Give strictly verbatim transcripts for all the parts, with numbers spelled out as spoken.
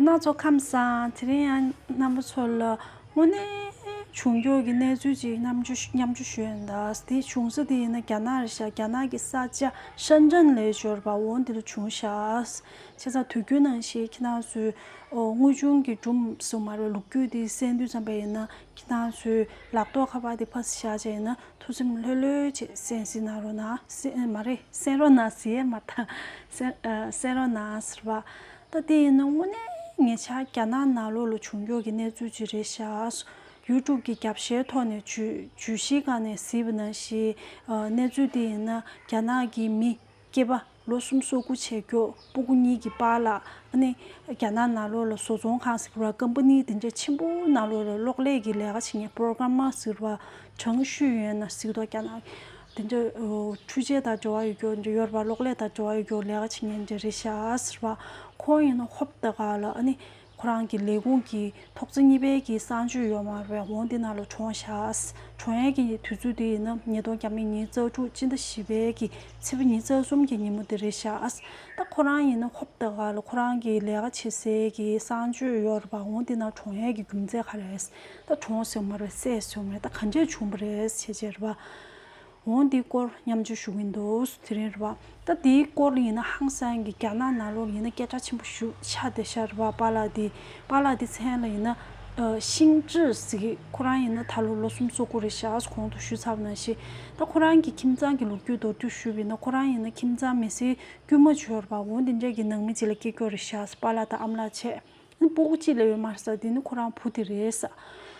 ང་ཚོ་ཁམས་བཟང་། དེ་རིང་ཡང་རྣམ་པ་ཚོ་ལ་དངོས་གནས་བྱུང་རྒྱུ་གི་གནས་ཚུལ་ཅིག་མཉམ་སྤྱོད་མཉམ་སྤྱོད་ཞུ་ཡོད་ད། དེ་བྱུང་ས་དེ་ཡིན་ན་རྒྱ་ནག་རེད་ཤག་རྒྱ་ནག་གི་ས་ཆ་ཧྲན་ཀྲེན་ལབ་ཡས་ཅིག་ཡོད་རེད་པ། འོ་འདི་ལ་བྱུང་ཤག་བྱས་ཙང་དུས་རྒྱུན་ནང་བཞིན་ཁྱེད་རང་ཚོས་ཨོ་དངོས་བྱུང་གི་སྒྲུང་སོགས་མ་རེད། ལོ་རྒྱུས་དེ་གསན་དུས་ཙམ་པ་ཡིན་ན་ཁྱེད་རང་ཚོས་ལག་ཐོག་ཁ་པར་དེ་ཕར་བཞག་བྱས་ཡིན་ན་ཐུགས་སེམས་ལྷོད་ལྷོད་བྱས་གསན་གཟིགས་གནང་རོགས་གནང་། གསན་མ་རེད། གསན་རོགས་གནང་ཟེར་ཡས་མ་རེད། གསན་ཨ་གསན་རོགས་གནང་ཟེར་བ། ད་དེ་ཡིན་ན་དངོས་གནས་ཉེ་ཆར་རྒྱ་ནག་ནང་ལོགས་ལ་བྱུང་རྒྱུ་གི་གནས་ཚུལ་ཅིག་རེད་ཤག་ཡུ་ཊུབ་ཀྱི་རྒྱབ་ཤའི་ཐོག་ནས་བརྗོད་བརྗོད་གཞིའི་སྒང་ནས་གཟིགས་པ་ནང་བཞིན་ཨ་གནས་ཚུལ་དེ་ཡིན་ན་རྒྱ་ནག་གི་མི་སྐྱེས་པ་ལོ་སུམ་ཅུ་སོ་དགུ་བྱས་མགྱོགས་སྤུ་གུ་གཉིས་ཀྱི་པཱ་ལགས་ཨ་ནི་རྒྱ་ནག་ནང་ལོགས་ལ་བཟོ་ཚོང་ཁང་ཟེར་བ་ཀམ་པ་ནི་དེ་འདྲ་ཆེན་པོ་ནང་ལོགས་ལ་གློག་ཀླད་ཀྱི་ལས་ཀ་བྱེད་མཁན་པོ་རོ་གྷ་རམ་མར་ཟེར་བ་程序员ཟེར་འདུག་རྒྱ་ནག་དེ་འདྲ་འཕྲུལ་ཆས་དང་འབྲེལ་བ་ཡོད་རྒྱུ་འདྲ་ཡོད་རེད་པ། གློག་ཀླད་དང་འབྲེལ་བ་ཡོད་རྒྱུ་ལས་ཀ་བྱེད་མཁན་འདྲ་རེད་ཤག་ཟེར་བ། ཁོང་ཡིན་ན་ཧོབ་ཏེ་ག་ལ་ཨ་ནི་ཁོ་རང་གི་ལས་ཁུངས་ཀྱི་ཐོག་བརྩེགས་གཉིས་པའི་གི་གསང་སྤྱོད་ཡོད་མ་རེད། འོང་དེ་ནང་ལ་གྲོངས་ཤག་གྲོངས་ཡས་ཀྱི་དུས་ཚོད་དེ་ཡིན་ན་ཉིས་སྟོང་ཉི་ཤུ་རྩ་དྲུག་སྤྱི་ཟླ་བཞི་པའི་གི་ཚེས་པ་ཉི་ཤུ་རྩ་གསུམ་གྱི་ཉིན་མོ་དེ་རེད་ཤག་ད་ཁོ་རང་ཡིན་ན་ཧོབ་ཏེ་ག་ལ་ཁོ་རང་གི་ལས་ཀ་བྱེད་སའི་གི་གསང་སྤྱོད་ཡོད་རེད་པ། འོང་དེ་ནང་གྲོངས་ཡས་ཀྱི་རྒྱུ་མཚན་ག་རེ་རེད། ད་གྲོངས་སོང་མ་རེད། བསད་སོང་མ་རེད། ད་ག་འདྲས་བྱུང་བ་རེད་བྱས་བྱས་རེད་པ། འོང་འདིའི་སྐོར་མཉམ་སྤྱོད་ཞུ་གི་ཡིན་འདུག་དེ་རིང་རེད་པ། ད་དེའི་སྐོར་ལ་ཡིན་ན་ཧང་སང་གི་རྒྱ་ནག་ནང་ལོགས་ཡིན་ན་སྐད་གྲགས་ཆེན་པོ་ཞེ་པོ་ཆགས་བསྡད་ཤག་རེད་པ། པཱ་ལགས་དེ་པཱ་ལགས་དེ་མཚན་ལ་ཡིན་ན་ཨ་ཤིང་ཀྲི་ཟེར་གི། ཁོ་རང་ཡིན་ན་ད་ལོ་ལོ་སུམ་ཅུ་སོ་དགུ་རེད་ཤག་གོང་དུ་ཞུས་ཚར་བ་ནང་བཞིན། ད་ཁོ་རང་གི་ཁྱིམ་ཚང་གི་ལོ་རྒྱུས་མདོར་བསྡུས་ཞུས་པ་ཡིན་ན་ཁོ་རང་ཡིན་ན་ཁྱིམ་ཚང་མི་སེར་དཀྱུས་མ་ཅིག་ཡོད་རེད་པ། འོང་དེ་འདྲས་ཀྱི་ནང་མི་ཅིག་ལ་སྐྱེས་རྒྱུ་རེད་ཤག་པཱ་ལགས་དང་ཨ་མ་ལགས་བྱས། ཨ་ནི་སྤུ་གུ་གཅིག་ལས་ཡོད་མ་རེད་ཟེར། དེ་ནི་ཁོ་རང་བུ་དེ་རེད་ཟེར།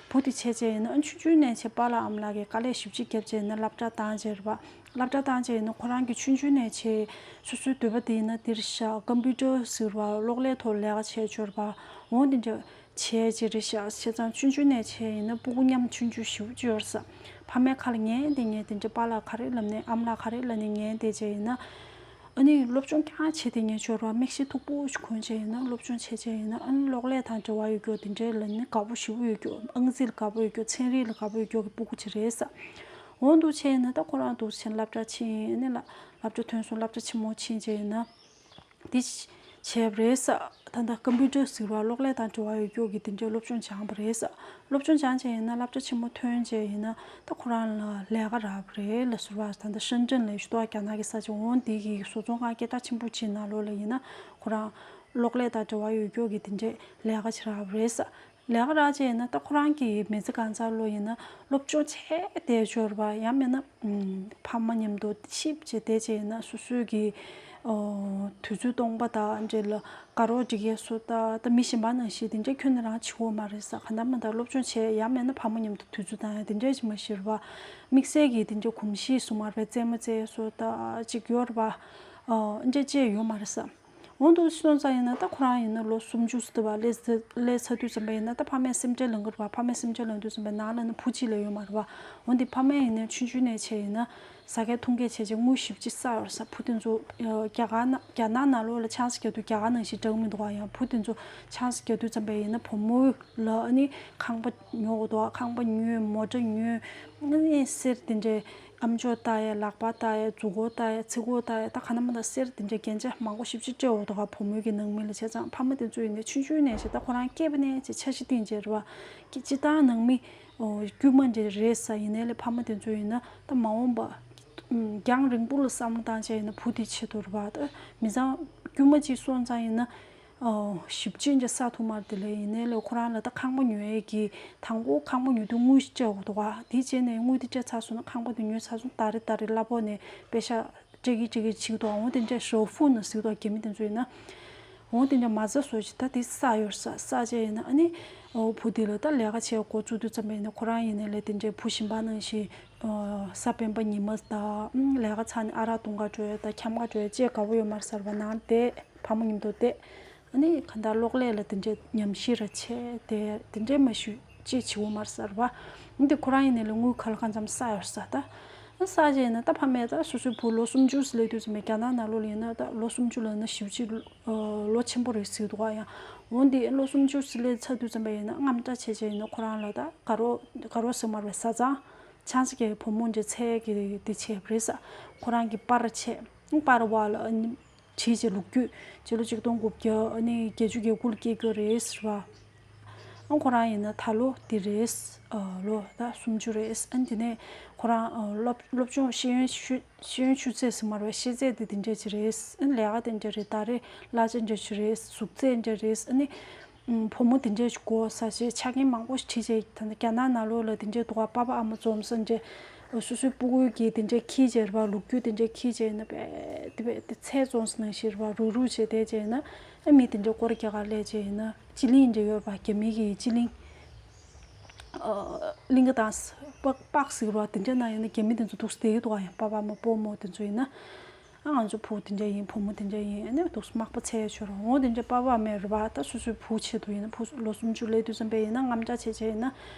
བུ་དེ་བྱས་བྱས་ཡིན་ན་ཨ་ཆུང་ཆུང་ནས་བྱས་པཱ་ལགས་ཨ་མ་ལགས་ཀྱིས་དཀའ་ལས་ཞེ་པོ་ཅིག་བརྒྱབ་བྱས་ཡིན་ན་སློབ་གྲྭ་བཏང་བྱས་རེད་པ། སློབ་གྲྭ་བཏང་བྱས་ཡིན་ན་ཁོ་རང་གིས་ཆུང་ཆུང་ནས་བྱས་སོ་སོའི་འདོད་པ་དེ་ཡིན་ན་འདིར་བཞག་ཀམ་པུ་ཊར་ཟེར་བ་གློག་ཀླད་ཐོག་ལས་ཀ་བྱས་ཆོག་རེད་པ། འོང་དེ་འདྲ་བྱས་བྱས་རེད་ཤག་བྱས་ཙང་ཆུང་ཆུང་ནས་བྱས་ཡིན་ན་སྤུ་གུ་ཉམ་ཆུང་ཆུང་ཞེ་པོ་ཅིག་ཡོད་རེད་ཟེར། ཕ་མའི་ཁ་ལ་ཉན་བསྡད་ཉན་དེ་འདྲ་པཱ་ལགས་ག་རེ་ལབ་ནས་ཨ་མ་ལགས་ག་རེ་ལབ་ནས་ཉན་བསྡད་བྱས་ཡིན་ན། ཨ་ནི་སློབ་སྦྱོང་རྐྱང་བྱས་ཏེ་ཉན་ཆོག་ར། མིག་ཤེལ་མཐུག་པོ་ཞིག་གོན་བྱས་ཡིན་ན་སློབ་སྦྱོང་བྱས་བྱས་ཡིན་ན་ཨ་ནི་གློག་ཀླད་དང་འབྲེལ་བ་ཡོད་རྒྱུ་དེ་འདྲའི་ལ་ནི་དགའ་པོ་ཞེ་པོ་ཡོད་རྒྱུ། ཨང་རྩིས་ལ་དགའ་པོ་ཡོད་རྒྱུ། ཚན་རིག་ལ་དགའ་པོ་ཡོད་རྒྱུ་གི་སྤུ་གུ་ཅིག་རེད་ས། འོ་འདུག་བྱས་ཡིན་ན་ད་ཁོ་རང་འདུག་བྱས་ནས་སློབ་གྲྭ་ཕྱིན། ཨ་ནི་ལ་སློབ་གྲྭ་ཐོན་སོང་། སློབ་གྲྭ་ཆེན་མོ་ཕྱིན་བྱས་ཡིན་ན་འདི་བྱས་པ་རེད་ས། ད་ལྟ་ཀམ་པུ་ཊར་ཟེར་བ་གློག་ཀླད་དང་འབྲེལ་བ་ཡོད་རྒྱུ་གི་དེ་འདྲའི་སློབ་སྦྱོང་སྦྱངས་པ་རེད་ས། སློབ་སྦྱོང་སྦྱངས་བྱས་ཡིན་ན་སློབ་གྲྭ་ཆེན་མོ་ཐོན་བྱས་ཡིན་ན་ད་ཁོ་རང་ལ་ལས་ཀ་རག་པ་རེད་ལ་ཟེར་བ། ད་ལྟ་ཧྲན་ཀྲེན་ལབ་ཞུ་དོ་རྒྱ་ནག་གི་ས་ཆ། འོང་འདི་གི་བཟོ་ཚོང་ཁང་སྐད་གྲགས་ཆེན་པོ་ཅིག་ནང་ལོགས་ལ་ཡིན་ན་ཁོ་རང་གློག་ཀླད་དང་འབྲེལ་བ་ཡོད་རྒྱུ་གི་དེ་འདྲའི་ལས་ཀ་ཅིག་རག་པ་རེད་ས། ལས་ཀ་རག་བྱས་ཡིན་ན་ད་ཁོ་རང་གི་མི་ཚེ་གང་ཚར་ལོ་ཡིན་ན་སློབ་སྦྱོང་བྱས་བསྡད་ཆོག་རེད་པ། ཡང་མིན་ན་ཨམ་ཕ་མ་མཉམ་དུ་ཤིབ་བྱས་བསྡད་བྱས་ཡིན་ན་སོ་སོའི་གི་ཨོ་དུས་ཚོད་སྟོང་པ་དང་འབྲེལ་ལ་དགའ་རོགས་སྒྲིག་ཡས་སུ་ད་ད་མི་གཞན་པ་ནང་བཞིན་དེ་འདྲ་ཁྱོན་ནས་རང་བྱེད་དགོས་མ་རེད་ས། གང་ལྟར་མ་ལྟར་སློབ་སྦྱོང་བྱས་ཡང་མིན་ན་ཕ་མ་མཉམ་དུ་དུས་ཚོད་བཏང་ཡ་དེ་འདྲ་ཅིག་མ་གཞི་རེད་པ། དམིགས་བསལ་གྱི་དེ་འདྲ་གོམས་གཤིས་སུ་མ་རེད་པ། རྩེད་མོ་རྩེ་ཡས་སུ་ད་ཅིག་ཡོད་རེད་པ། ཨོ་འདྲ་ཅིག་ཡོད་མ་རེད་ས། འོ་འདུག་སོང་ཙང་ཡིན་ན་ད་ཁོ་རང་ཡིན་ན་ལོ་སུམ་ཅུ་ཙམ་པ་སླེབས་སླེབས་ཚར་དུས་ཙམ་པ་ཡིན་ན་ད་ཕ་མས་སེམས་ཁྲལ་ལངས་ཀྱི་རེད་པ། ཕ་མས་སེམས་ཁྲལ་ལངས་དུས་ཙམ་པ་ནང་ལ་ནི་བུ་གཅིག་ལས་ཡོད་མ་རེད་པ། འོ་འདི་ཕ་མས་ཡིན་ན་ཆུང་ཆུང་ནས་བྱས་ཡིན་ན་ཟ་སྐད་འཐུང་སྐད་བྱས་བྱས་དངུལ་ཞེ་པོ་ཅིག་བསགས་ཡོད་ས། བུ་དེ་ཚོ་རྒྱ་གར་ནང་རྒྱ་ནག་ནང་ལོགས་ལ་ཆང་ས་རྒྱག་དུས་རྒྱ་གར་ནང་བཞིན་འདྲ་གི་མི་འདུག་ག་ཡང་བུ་དེ་ཚོ་ཆང་ས་རྒྱག་དུས་ཙམ་པ་ཡིན་ན་བུ་མོ་ལ་ཨ་ནི་ཁང་པ་ཉོ་དགོས་འདུག་ཁང་པ་ཉོས། མོ་ཊ་ཉོས། ཨ་ནི་གསེར་དེ་འདྲའི། ཨམ་ཅོག་ལྟ་ཡས། ལག་པ་ལྟ་ཡས། མཛུབ་གུ་ལྟ་ཡས། ཚིགས་གུ་ལྟ་ཡས། ད་ག་ན་མ་ད་གསེར་དེ་འདྲའི་རྒྱན་ཆ་མང་པོ་ཞེ་པོ་ཅིག་སྤྲད་འོ་དོ་ག་བུ་མོའི་གི་ནང་མི་ལ། བྱས་ཙང་ཕ་མ་དེ་ཚོ་ཡིན་ནའི་ཆུང་ཆུང་ནས་བྱས་ད་ཁོ་རང་སྐྱེས་པ་ནས་བྱས་འཆར་གཞི་བཏིང་བྱས་རེད་པ། སྤྱིར་བཏང་ནང་མི་ཨོ་དཀྱུས་མ་འདྲ་རེད་ས། ཡིན་ནའི་ལས་ཕ་མ་དེ་ཚོ་ཡིན་ན་ད་མ་འོངས་པ་རྒྱང་རིང་པོ་ལ་བསམ་བློ་བཏང་བྱས་ཡིན་ན་བུ་དེ་ཆེད་དུ་རེད་པ། ད་མི་ཚང་དཀྱུས་མ་ཅིག་སོང་ཙང་ཡིན་ན། ཨོ་ཞིབ་དཔྱད་འདྲ་ས་ཐོག་མར་དེ་ལས་ཡིན་ནའི་ལས་ཁོ་རང་ལ་ད་ཁང་པ་ཉོ་ཡས་ཀྱི་དང་པོ་ཁང་པ་ཉོ་དུས་དངུལ་སྤྲད་འོ་དོ་ག་དེ་བྱས་ནས་དངུལ་དེ་སྤྲད་ཚར་སོང་ན་ཁང་པ་དེ་ཉོས་ཚར་སོང་ད་རེས་ད་རེས་གླ་ཕོགས་ནས་པེ་ཤ་སྤྲད་ཀྱི་སྤྲད་ཀྱི་བྱེད་ཀྱི་འདུག་འོ་དེ་འདྲས་ཧྲོ་ཧྥུ་ནང་ཟེར་གྱི་འདུག་རྒྱ་མི་དེ་ཚོ་ཡིན་ན། འོ་དེ་འདྲས་མ་རྩ་བཟོ་ཅིག་ད་དེ་བསགས་ཡོད་ས། བསགས་བྱས་ཡིན་ན་ཨ་ནི་འོ་བུ་དེ་ལ་ད་ལས་ཀ་བྱེད་འགོ་བཙུགས་དུས་ཙམ་པ་ཡིན་ན་ཁོ་རང་ཡིན་ནའི་ལས་དེ་འདྲས་བུ་གཞན་པ་ནང་བཞིན་ཨོ་གཟའ་སྤེན་པ་ཉི་མ་ད་ལས་ཀ་ཚར་ནས་ཨ་རག་འཐུང་ག་འགྲོ་ཡས་ད་འཁྱམ་ག་འགྲོ་ཡས་ཅེས་དགའ་པོ་ཡོད་མ་རེད་ས་རེད་པ། ནང་བསྡད་ཕ་མ་མཉམ་དུ་བསྡད། ཨ་ནི་གང་ལྟར་གློག་ཀླད་ལ་དེ་འདྲས་ཉམས་ཞིབ་ར་བྱས་དེ་དེ་འདྲས་མ་ཞུ་ཅེས་བྱེད་འོ་མ་རེད་ས་རེད་པ། འདི་ཁོ་རང་ཡིན་ནའི་ལས་དངུལ་ག་ལ་གང་འཚམ་བསགས་ཡོད་ས། ད་བསགས་བྱས་ན་ད་ཕ་མས་ད་སོ་སོའི་བུ་ལོ་སུམ་ཅུ་ཙམ་སླེབས་དུས་ཙམ་པའི་རྒྱ་ནག་ནང་ལོགས་ལ་ཡིན་ན་ད་ལོ་སུམ་ཅུ་ལབ་ན་ཞེ་པོ་ཅིག་ལོ་ཆེན་པོ་རེད་ཟེར་འདུག་ག་ཡང་འོ་འདི་ལོ་སུམ་ཅུ་ཙམ་སླེབས་ཚར་དུས་ཙམ་པ་ཡིན་ན་དངངས་སྐྲག་བྱས་བྱས་ཡིན་ན་ཁོ་རང་ལ་ད་དགའ་རོགས་དགའ་རོགས་ཟེར་མ་རེད་པ། བཟའ་ཚང་ཆང་ས་རྒྱག་བུ་མོ་འདྲ་འཚོལ་གྱི་འདི་བྱས་པ་རེད་ས། ཁོ་རང་གི་པར་བྱས། པར་བ་ལ་ཨ་ནི་ བྲིས་བྱས་ལོ་རྒྱུས་སྤྱི་ལོ་གཅིག་སྟོང་དགུ་བརྒྱ་ཨ་ནི་བརྒྱད་ཅུ་གྱ་དགུ་ལ་སྐྱེས་ཡོད་རེད་ཟེར་བ། ཨ་ཁོ་རང་ཡིན་ན་ད་ལོ་འདི་རེད། ཨ་ལོ་ད་སུམ་ཅུ་རེད། ཨ་ནི་དེ་ནས་ཁོ་རང་ཨ་སློབ་སློབ་སྦྱོང་ཤེས་ཡོན་ཤུ་ཤེས་ཡོན་ཆུ་ཚད་ཟེར་མ་རེད་པ། ཤེས་ཚད་དེ་དེ་འདྲས་ཅིག་རེད། ཨ་ནི་ལས་ཀ་དེ་འདྲས་རེད། ཟླ་རེ་གླ་ཆ་འདྲས་ཅིག་རེད། གཟུགས་ཚད་འདྲས་རེད། ཨ་ནི་ཨམ་བུ་མོ་དེ་འདྲས་ཅིག་དགོས་ས་ཅིག་ཆ་རྐྱེན་མང་པོ་ཞིག་བྲིས་བྱས། ད་ལྟ་རྒྱ་ནག་ནང་ལོགས་ལ་དེ་འདྲས་འདུག་ག་པ་ཕ་ཨ་མ་འཛོམས་ས་འདྲས། སོ་སོའི་སྤུ་གུ་གི་དེ་འདྲས་འཁྱེར་བྱས་རེད་པ། ལོ་རྒྱུས་དེ་འདྲས་འཁྱེར་བྱས་ཡིན་ན་དཔེ་དེ་དཔེ་དེ་ཚལ་བཙོང་ས་ནང་བཞིན་རེད་པ། རུག་རུག་བྱས་བསྡད་བྱས་ཡིན་ན། ཨ་མི་དེ་འདྲས་སྐོར་ར་རྒྱག་ག་སླེབས་བྱས་ཡིན་ན། སྤྱི་གླིང་འདྲ་ཡོད་པ། རྒྱ་མི་གི་སྤྱི་གླིང་། ཨ་གླིང་ག་དང་སྤག་སྤག་ཟེར་བ། དེ་འདྲ་ནང་ཡིན་ན་རྒྱ་མི་དེ་ཚོ་འདུག་སེ་བསྡད་ཀྱི་འདུག་ག་ཡང་པ་ཕ་མ་སྤོ་རྨོ་དེ་ཚོ་ཡིན་ན། ཨ་ང་ཚོ་བུ་དེ་འདྲ་ཡིན། བུ་མོ་དེ་འདྲ་ཡིན། ཨ་ནི་འདུག་སེ་མག་པ་འཚལ་ཡ་ཆོག་ར། འོ་དེ་འདྲ་པ་ཕ་མས་རེད་པ། ད་སོ་སོའི་བུ་ཆེད་དུ་ཡིན་ན། བུ་ལོ་སུམ་ཅུ་སླེབས་དུས་ཙམ་པ་ཡིན་ན་དངངས་སྐྲག་བྱས་བྱས་ཡིན་ན།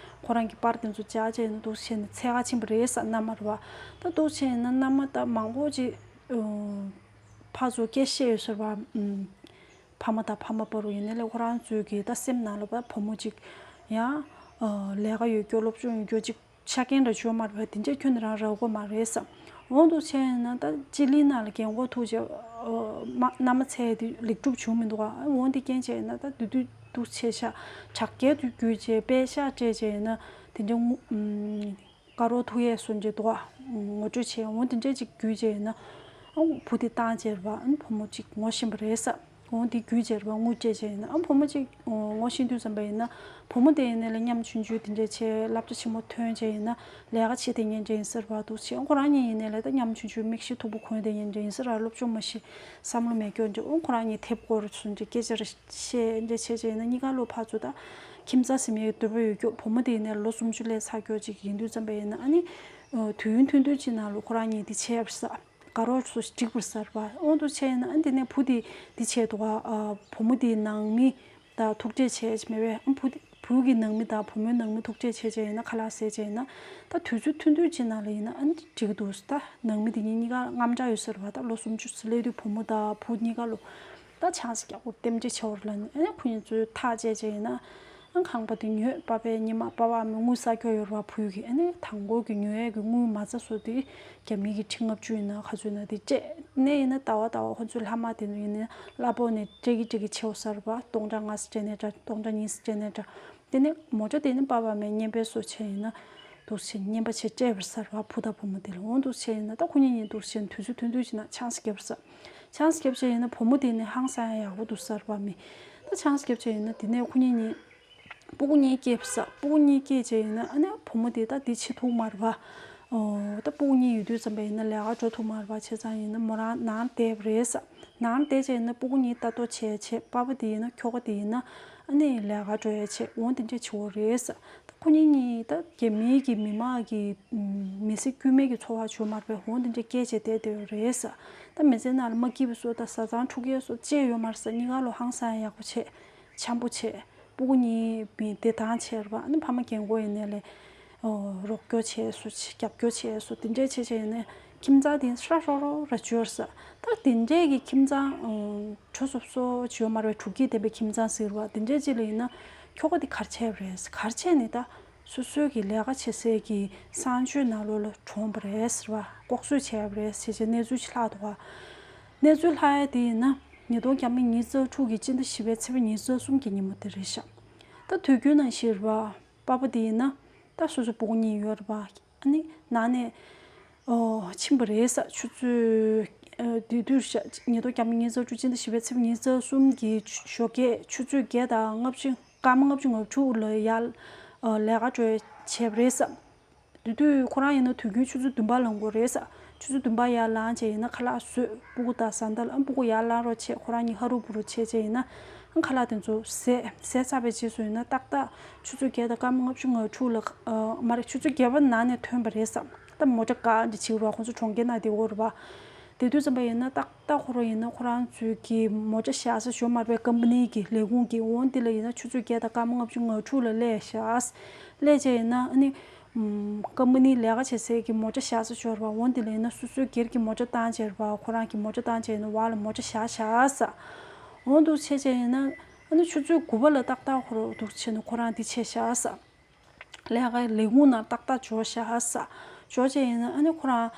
ཁོ་རང་གི་པར་དེ་ཚོ་འཇགས་བྱས་ཡིན་ན། འདུག་སེ་བྱས་ནས་འཚོལ་ག་ཕྱིན་པ་རེད་ཟེར། མནའ་མ་རེད་པ། ད་འདུག་སེ་བྱས་ཡིན་ན་མནའ་མ་ད་མང་པོ་ཅིག་ཨ་ཕར་ཚུར་སྐད་བཤད་ཡོད་ཟེར་བ། ཨམ། ཕ་མ་དང་ཕ་མ་བར་རུ་ཡིན་ནའི་ལས་ཁོ་རང་ཚོའི་གི་ད་སེམས་ནང་ལ་བ་བུ་མོ་གཅིག་ཡང་ཨ་ལས་ཀ་ཡོད་རྒྱུ། སློབ་སྦྱོང་ཡོད་རྒྱུ། གཅིག་ཆ་རྐྱེན་ར་ཅིག་ཡོད་མ་རེད་པ། དེ་འདྲས་ཁྱོན་ནས་རང་རག་གི་ཡོད་མ་རེད་ཟེར། འོ་འདུག་སེ་བྱས་ན་ད་སྤྱི་གླིང་ནང་ལ་རྒན་གོག་ཐུག་བྱས་ཨ་མ་མནའ་མ་འཚོལ་དེ་ལེགས་གྲུབ་བྱུང་མི་འདུག་ག་འོ་འདི་རྐྱེན་བྱས་ན་ད་དེ་དུས་འདུག་སེ་བྱས་ཤག་དྲག་སྐྱེད་དུ་གྱུར་བྱས་པད་ཤག་སྤྲད་བྱས་ཡིན་ན་དེ་འདྲས་དངུལ་ཨམ། དཀའ་རོགས་ཐུག་ཡས་སུ་འདྲ་འདུག་ག་ངོ་སྤྲོད་བྱས། འོ་དེ་འདྲས་ཅིག་གྱུར་བྱས་ཡིན་ན། ཨ་བུ་དེ་བཏང་བྱས་རེད་པ། ཨ་ནི་བུ་མོ་གཅིག་ངོ་ཤེས་པ་རེད་ཟེར། འོ་དེ་གྱུར་བྱས་རེད་པ། དངུལ་སྤྲད་བྱས་ཡིན་ན། ཨ་བུ་མོ་གཅིག་ངོ་ཤེས་དུས་ཙམ་པ་ཡིན་ན། བུ་མོ་དེ་ཡིན་ནའི་ལས་ཉམ་ཆུང་ཆུང་དེ་འདྲས་བྱས། བསླབ་བྱ་ཆེན་མོ་ཐོན་བྱས་ཡིན་ན་ལས་ཀ་བྱེད་བསྡད་མཁན་འདྲ་ཡིན་ཟེར་བ་འདུག་སེ། ཨ་ཁོ་རང་གཉིས་ཡིན་ནའི་ལས་ད་ཉམ་ཆུང་ཆུང་མིག་ཤེལ་མཐུག་པོ་གོན་བསྡད་མཁན་འདྲ་ཡིན་ཟེར་ར། སློབ་སྦྱོང་མ་ཤེས། བསམ་བློ་མེད་སྐྱོ་འདྲ། ཨ་ཁོ་རང་གཉིས་དེབ་སྐོར་སུ་འདྲ་སྐད་ཆ་ར་བཤད་འདྲ་བྱས་བྱས་ཡིན་ན། གཉིས་ཀ་ལོ་ཕར་ཚུར་ད་ཁྱིམ་ཚང་ཟེར་མཁན་འདོད་པ་ཡོད་སྐྱོ། བུ་མོ་དེ་ཡིན་ནའི་ལོ་སུམ་ཅུ་སླེབས་ཚར་སྐྱོ་ཅིག་ཡིན་དུས་ཙམ་པ་ཡིན་ན། ཨ་ནི་ཨ་དུས་ཡུན་ཐུང་ཐུང་ཅིག་ནང་ལ་ཁོ་རང་གཉིས་དེ་བྱས་པ་རེད་ཟེར། དགའ་རོགས་ཚོ་འགྲིག་པ་རེད་ཟེར་བ། འོ་འདུག་སེ་བྱས་ན། ཨ་དེ་ནས་བུ་དེ་དེ་བྱས་འདུག་ག་ཨ་བུ་མོ་དེའི་ནང་མི་དང་ཐུག་འཕྲད་བྱས་མེད་པས། ཨ་བུ་དེ་བུ་གི་ནང་མི་དང་བུ་མོའི་ནང་མི་ཐུག་འཕྲད་བྱས་བྱས་ཡིན་ན། ཁ་ལག་ཟས་བྱས་ཡིན་ན། ད་དུས་ཚོད་ཐུང་ཐུང་ཅིག་ནང་ལ་ཡིན་ན་ཨ་ནི་འགྲིག་གི་འདུག་ད་ནང་མི་དེ་གཉིས་གཉིས་ཀ་དངངས་སྐྲག་ཡོད་ཟེར་བ། ད་ལོ་སུམ་ཅུ་སླེབས་དུས་བུ་མོ་དང་བུ་གཉིས་ཀ་ལོ། ད་ཆང་ས་རྒྱག་དགོས་རྟེན་འབྲེལ་བྱས་པ་རེད་ལབ་ནས། ཨ་ནི་ཁོ་གཉིས་ཚོས་ཐག་བཅད་བྱས་ཡིན་ན། ཨ་ཁང་པ་དེ་ཉོས། པ་ཕའི་ཉི་མ་པ་ཕ་མའི་དངུལ་བསགས་རྒྱུ་ཡོད་རེད་པ། བུ་གི་ཨ་ནི་དང་པོ་གི་ཉོ་ཡས་ཀྱི་དངུལ་མ་རྩ་སོགས་དེ་རྒྱ་མི་གི་ཁྲི་ལྔ་བཅུ་ཡིན་ན་ག་ཚོད་ཡིན་ན་དེ་སྤྲད་ནས་ཡིན་ན། ཟླ་བ་ཟླ་བ་ཁོ་ཚོའི་ལྷག་མ་དེ་ཚོ་ཡིན་ན་གླ་ཕོགས་ནས་སྤྲད་ཀྱི་སྤྲད་ཀྱི་བྱས་པ་རེད་པ། སྟོང་ཕྲག་ལྔ་ཙམ་སྤྲད་ནའི་འདྲ། སྟོང་ཕྲག་གཉིས་ཙམ་སྤྲད་ནའི་འདྲ། དེ་ནས་མོ་ཊ་དེ་ནི་པ་ཕ་མས་རྔན་པས་སོགས་བྱས་ཡིན་ན། འདུག་སེ་རྔན་པ་བྱས་སྤྲད་པ་རེད་ཟེར་བ། བུ་དང་བུ་མོ་དེ་ལ། འོ་འདུག་སེ་བྱས་ཡིན་ན་ད་ཁོ་གཉིས་གཉིས་འདུག་སེ་བྱས་ན་དུས་ཚོད་ཐུང་ཐུང་ཅིག་ནང་ཆང་ས་བརྒྱབ་པ་རེད་ཟེར། ཆང་ས་བརྒྱབ་བྱས་ཡིན་ན་བུ་མོ་དེ་ནི་ཧང་སང་ཡག་པོ་འདུག་ཟེར་བ་མི། ད་ཆང་ས་བརྒྱབ་བྱས་ཡིན་ན་དེ་ནས་ཁོ་གཉིས་གཉིས་སྤུ་གུ་གཉིས་སྐྱེས་པ་རེད་ཟེར། སྤུ་གུ་གཉིས་སྐྱེས་བྱས་ཡིན་ན་ཨ་ནི་བུ་མོ་དེ་ད་འདི་བྱེད་ཐུབ་མ་རེད་པ། ཨོ་ད་སྤུ་གུ་གཉིས་ཡོད་དུས་ཙམ་པ་ཡིན་ན་ལས་ཀ་འགྲོ་ཐུབ་མ་རེད་པ། བྱས་ཙང་ཡིན་ན་མོ་རང་ནང་བསྡད་པ་རེད་ཟེར། ནང་བསྡད་བྱས་ཡིན་ན་སྤུ་གུ་གཉིས་ལྟ་རྟོག་བྱས་བྱས། པ་ཕ་དེ་ཡིན་ན་ཁྱོ་ག་དེ་ཡིན་ན་ཨ་ནི་ལས་ཀ་འགྲོ་ཡ་བྱས། འོ་དེ་འདྲས་བྱེད་དགོས་རེད་ཟེར། ད་ཁོ་གཉིས་གཉིས་ད་རྒྱ་མིའི་གི་མི་མང་གི་མི་སེར་དཀྱུས་མའི་གི་འཚོ་བ་བྱུང་མ་རེད་པས། འོ་དེ་འདྲས་སྐྱེལ་བྱས་བསྡད་བསྡད་ཡོད་རེད་ཟེར། ད་མི་ཚེ་ནང་ལ་མ་སྐྱིད་པ་སོགས་དང་བཟའ་ཚང་ཕྲུ་གུ་སོགས་ཅི་ཡང་ཡོད་མ་རེད་ཟེར། གཉིས་ཀ་ལོ་ཧང་སང་ཡག་པོ་བྱས། འཆམ་པོ་བྱས། སྤུ་གུ་གཉིས་མི་བདེ་ཐང་བྱས་རེད་པ། ཨ་ནི་ཕ་མ་རྒན་གོག་ཡིན་ནའི་ལས་ཨོ་རོགས་སྐྱོར་བྱས་སོ། རྒྱབ་སྐྱོར་བྱས་སོ། དེ་འདྲས་བྱས་བྱས་ཡིན་ན་ཁྱིམ་ཚང་དེ་ཧྲ་ཧྲོ་རོ་ར་འགྱུར་ཟེར། ད་དེ་འདྲས་ཀྱི་ཁྱིམ་ཚང་ཨོ་གྲོ་སོབ་སོ་ཅིག་ཡོད་མ་རེད་པས། དྲུག་སྐྱིད་ལྡན་པའི་ཁྱིམ་ཚང་ཟེར་བ། དེ་འདྲས་ཅིག་ལ་ཡིན་ན་ཁྱོ་ག་དེ་ག་རེ་བྱས་པ་རེད། ག་རེ་བྱས་ནས་ད་སོ་སོའི་གི་ལས་ཀ་བྱེད་སའི་གི་གསང་སྤྱོད་ནང་ལོགས་ལ་གྲོངས་པ་རེད་ཟེར་བ། ལྐོག་གསོད་བྱས་པ་རེད་ཟེར་བྱས་གནས་ཚུལ་ཅིག་ལྷག་འདུག་ག་གནས་ཚུལ་ལྷག་ཡ་དེ་ཡིན་ན་ཉིས་སྟོང་ཉི་ཤུ་རྩ་དྲུག་གི་སྤྱི་ཟླ་བཞི་པའི་ཚེས་པ་ཉི་ཤུ་རྩ་གསུམ་གྱི་ཉིན་མོ་དེ་རེད་ཤག་ད་དུས་རྒྱུན་ནང་བཞིན་རེད་པ། པ་ཕ་དེ་ཡིན་ན་ད་སོ་སོ་སྤུ་གུ་གཉིས་ཡོད་རེད་པ། ཨ་ནི་ནང་ནས་ཨོ་ཕྱིན་པ་རེད་ཟེར། ཆུ་ཚོད་ཨ་དེ་དུས་ཤག་ཉིས་སྟོང་ཉི་ཤུ་རྩ་དྲུག་སྤྱི་ཟླ་བཞི་པའི་ཚེས་པ་ཉི་ཤུ་རྩ་གསུམ་གྱི་ཞོགས་ཀས་ཆུ་ཚོད་བརྒྱད་དང་ལྔ་བཅུ། སྐར་མ་ལྔ་བཅུ་ང་དྲུག་ལ་ཡར་ཨ་ལས་ཀ་འགྲོ་བྱས་པ་རེད་ཟེར། དེ་དུས་ཁོ་རང་ཡིན་ན་དུས་རྒྱུན་ཆུ་ཚོད་བདུན་པ་ལངས་དགོས་རེད་ཟེར། ཆུ་ཚོད་བདུན་པ་ཡར་ལངས་བྱས་ཡིན་ན་ཁ་ལག་བཟོས། སྤུ་གུ་དང་བཟའ་ཟླ་ལ་ཨ་སྤུ་གུ་ཡར་ལངས་རོགས་བྱས། ཁོ་རང་གཉིས་ཧ་རུ་བུ་རུ་བྱས་བྱས་ཡིན་ན་ཨ་ཁ་ལག་དེ་ཚོ་བཟས། བཟས་ཚར་བའི་རྗེས་སུ་ཡིན་ན་ཏག་ཏག་ཆུ་ཚོད་བརྒྱད་དང་སྐར་མ་ལྔ་བཅུ་ང་དྲུག་ལ་ཨ་མ་རེད། ཆུ་ཚོད་བརྒྱད་པ་ནང་ནས་ཐོན་པ་རེད་ཟེར། ད་མོ་ཊ་ཀ་འདི་བྱེད་རོགས། ཁོང་ཚོ་གྲོང་ཁྱེར་ནང་བསྡད་ཡོད་རེད་པ། དེ་དུས་ཙམ་པ་ཡིན་ན་ཏག་ཏག་ཁོ་རང་ཡིན་ན་ཁོ་རང་ཚོའི་གི་མོ་ཊ་བཞག་ས་ཞོ་མར་པའི་ཀམ་པ་ནི་གི་ལས་ཁུངས་ཀྱི་འོང་འདི་ལ་ཡིན་ན་ཆུ་ཚོད་བརྒྱད་དང་སྐར་མ་ལྔ་བཅུ་ང་དྲུག་ལ་སླེབས་ཤག་སླེབས་བྱས་ཡིན་ན་ཨ་ནི་ཀམ་པ་ནི་ལས་ཀ་བྱེད་སའི་གི་མོ་ཊ་བཞག་ས་ཞོ་ར་འོང་འདི་ལ་ཡིན་ན་སོ་སོའི་སྒེར་གྱི་མོ་ཊ་བཏང་བྱས་ར་ཁོ་རང་གི་མོ་ཊ་བཏང་བྱས་ཡིན་ན་བར་ལ་མོ་ཊ་བཞག་ཤག་ས། འོང་འདུག་བྱས་བྱས་ཡིན་ན་ཨ་ནི་ཆུ་ཚོད་དགུ་པ་ལ་ཏག་ཏག་ཁོ་རང་འདུག་བྱས་ནས་ཁོ་རང་འདི་བྱས་ཤག་ས། ལས་ཀ་ལས་ཁུངས་ནང་ཏག་ཏག་འབྱོར་ཤག་ས། འབྱོར་བྱས་ཡིན་ན་ཨ་ནི་ཁོ་རང་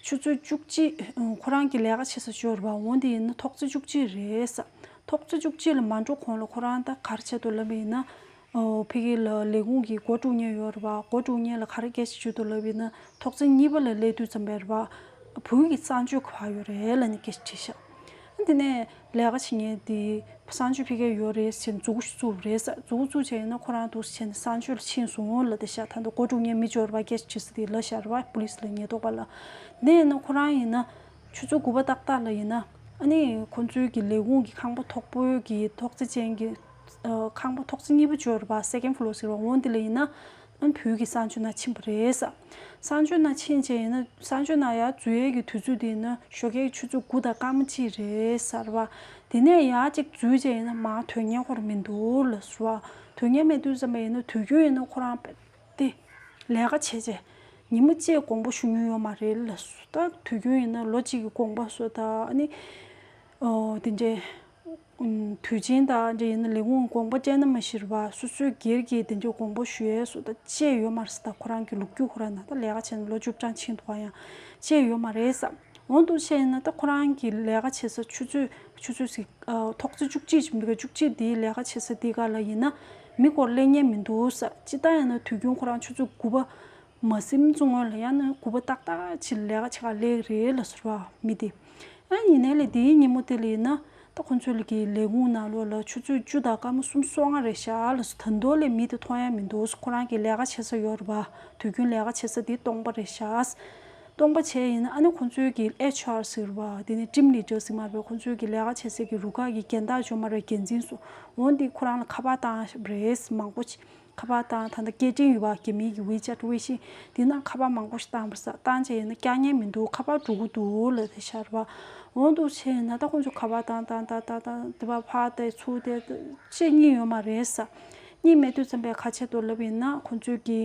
ཆུ་ཚོད་བཅུ་གཅིག་ཁོ་རང་གི་ལས་ཀ་བྱེད་ས་ཅིག་ཡོད་རེད་པ། འོ་འདི་ཡིན་ན་ཐོག་བརྩེགས་བཅུ་གཅིག་རེད་ས། ཐོག་བརྩེགས་བཅུ་གཅིག་ལ་མ་འགྲོ་གོང་ལ་ཁོ་རང་ད་ག་རེ་བྱེད་འདུག་ལབ་པ་ཡིན་ན། ཨོ་ཕ་གི་ལ་ལས་ཁུངས་ཀྱི་སྒོ་དཀྲུག་མཁན་ཡོད་རེད་པ། སྒོ་དཀྲུག་མཁན་ལ་ག་རེ་སྐད་ཆ་བརྗོད་འདུག་ལབ་པ་ཡིན་ན། ཐོག་བརྩེགས་གཉིས་པ་ལ་སླེབས་དུས་ཙམ་པ་རེད་པ། བོད་ཀྱི་གསང་སྤྱོད་ག་པར་ཡོད་རེད་ལབ་ནས་སྐད་ཆ་དྲིས་ཤག་ཨ་དེ་ནས་ལས་ཀ་བྱེད་མཁན་དེ་གསང་སྤྱོད་ཕ་གིར་ཡོད་རེད་ཟེར་མཛུབ་གུ་བཙུགས་རེད་ས། མཛུབ་གུ་བཙུགས་བྱས་ཡིན་ན་ཁོ་རང་འདུག་སེ་བྱས་ནས་གསང་སྤྱོད་ལ་ཕྱིན་སོང་ལབ་བསྡད་ཤག་ད་ལྟ་སྒོ་དཀྲུག་མཁན་མི་འབྱོར་པ་སྐད་ཆ་དྲིས་ས་དེ་ལབ་ཤག་རེད་པ། པུ་ལིས་ལ་ཉེན་རྟོག་པ་ལ། དེ་ཡིན་ན་ཁོ་རང་ཡིན་ན་ཆུ་ཚོད་དགུ་པ་ཏག་ཏག་ལ་ཡིན་ན་ཨ་ནི་ཁོ་ཚོའི་གི་ལས་ཁུངས་ཀྱི་ཁང་པ་མཐོ་པོའི་གི་ཐོག་བརྩེགས་ཅན་གྱི་ཨ་ཁང་པ་ཐོག་བརྩེགས་གཉིས་པ་འབྱོར་པ་སེ་ཀེན་ཕི་ལོར་ཟེར་བ་འོ་འདི་ལ་ཡིན་ན། ཨ་བོད་ཀྱི་གསང་སྤྱོད་ནང་ཕྱིན་པ་རེད་ས། གསང་སྤྱོད་ནང་ཕྱིན་བྱས་ཡིན་ན་གསང་སྤྱོད་ནང་ཡར་འཛུལ་ཡས་ཀྱི་དུས་ཚོད་དེ་ཡིན་ན་ཞོགས་ཀའི་ཆུ་ཚོད་དགུ་དང་སྐར་མ་གཅིག་རེད་ས་རེད་པ། དེ་ནས་ཡར་གཅིག་འཛུལ་བྱས་ཡིན་ན་མར་སྡོད་མཁན་ཁོ་རང་མི་འདུག་ལབ་སོང་བ། སྡོད་མཁན་མེད་དུས་ཙམ་པ་ཡིན་ན་དུས་རྒྱུན་ཡིན་ན་ཁོ་རང་དཔེ་དེ་ལས་ཀ་བྱས་བྱས་ཉིན་མོ་གཅིག་དགོངས་པ་ཞུ་མྱོང་ཡོད་མ་རེད་ལབ་སོང་། ད་དུས་རྒྱུན་ཡིན་ན་ལོ་གཅིག་གི་དགོངས་པ་སོགས་དང་ཨ་ནི། ཨོ་དེ་འདྲའི། ཨུམ། དུས་ཆེན་དང་འདྲ་ཡིན་ན་ལས་ཁུངས་དགོངས་པ་སྤྲད་ན་མ་གཞི་རེད་པ། སོ་སོའི་སྒེར་གྱི་དེ་འདྲའི་དགོངས་པ་ཞུ་ཡས་སུ་ད་བཅད་ཡོད་མ་རེད་ས། ད་ཁོ་རང་གི་ལོ་རྒྱུས་ཁོ་རང་ན་ད་ལས་ཀ་བྱས་ན་ལོ་བཅུ་གྲངས་ཕྱིན་འདུག་ག་ཡང་བཅད་ཡོད་མ་རེད་ས། འོ་འདུག་བྱས་ན་ད་ཁོ་རང་གི་ལས་ཀ་བྱེད་ས་ཆུ་ཚོད་ཆུ་ཚོད་ཟིག་ཨ་ཐོག་བརྩེགས་བཅུ་གཅིག་ཅིག་མི་འདུག་ག་བཅུ་གཅིག་དེའི་ལས་ཀ་བྱེད་ས་དེ་ག་ལ་ཡིན་ན་མི་སྐོར་སླེབས་མཁན་མི་འདུག་ས། སྤྱིར་བཏང་ཡིན་ན་དུས་རྒྱུན་ཁོ་རང་ཆུ་ཚོད་དགུ་པ། མ་ཟིན་བཙུན་སྔོན་ལ་ཡང་ན་དགུ་པ་ཏག་ཏག་ཅིག་ལས་ཀ་བྱེད་ག་སླེབས་རེད་ལབ་སོང་ར་མི་དེ། ཨ་ཡིན་ནའི་ལས་དེའི་ཉིན་མོ་དེ་ལ་ཡིན་ན་ད་ཁོང་ཚོའི་ལ་གི་ལས་ཁུངས་ནང་ལོགས་ལ་ཆུ་ཚོད་བཅུ་དང་སྐར་མ་སུམ་ཅུ་སོ་ལྔ་རེད་ཤག་ལབ་སོང་། ད་དུང་ལས་མི་དེ་མཐོང་ཡ་མི་འདུག་ཁོ་རང་གི་ལས་ཀ་བྱེད་ས་ཡོད་རེད་པ། དུས་རྒྱུན་ལས་ཀ་བྱེད་ས་དེ་སྟོང་པ་རེད་ཤག་སྟོང་པ་བྱས་ཡིན་ན་ཨ་ནི་ཁོང་ཚོའི་གི་ཨེཆ་ཨར་ཟེར་བ་དེ་ནི་ཊིམ་ལི་ཌར་ཟེར་མ་རེད་པས། ཁོང་ཚོའི་གི་ལས་ཀ་བྱེད་སའི་གི་རུ་ཁག་གི་འགན་བདག་ཅིག་ཡོད་མ་རེད། འགན་འཛིན་སོ་འོ་འདི་ཁོ་རང་ལ་ཁ་པར་བཏང་རེད་མང་པོ་ཅིག་ཁ་པར་བཏང་། ད་ལྟ་སྐད་འཕྲིན་ཡོད་པ། རྒྱ་མིའི་གི་ཝི་ཅེ་ཊི་ཝེ་ཤིན་དེ་ནང་ཁ་པར་མང་པོ་ཞིག་བཏང་པ་རེད་ས། བཏང་བྱས་ཡིན་ན་བཀག་ཉེན་མི་འདུག་ཁ་པར་འགྲོ་གི་འདུག་ལབ་དེ་ཤར་བ། འོ་འདུག་བྱས་ཡིན་ན་ད་ཁོང་ཚོ་ཁ་པར་བཏང་བཏང་བཏང་བཏང་བཏང་དེ་བ་ཕར་བལྟས་ཚུར་བལྟས་བྱེད་གཉིད་ཡོད་མ་རེད་ས། གཉིད་མེད་དུས་ཙམ་པས་ག་བྱེད་འདུག་ལབ་ཡིན་ན་ཁོང་ཚོའི་གི་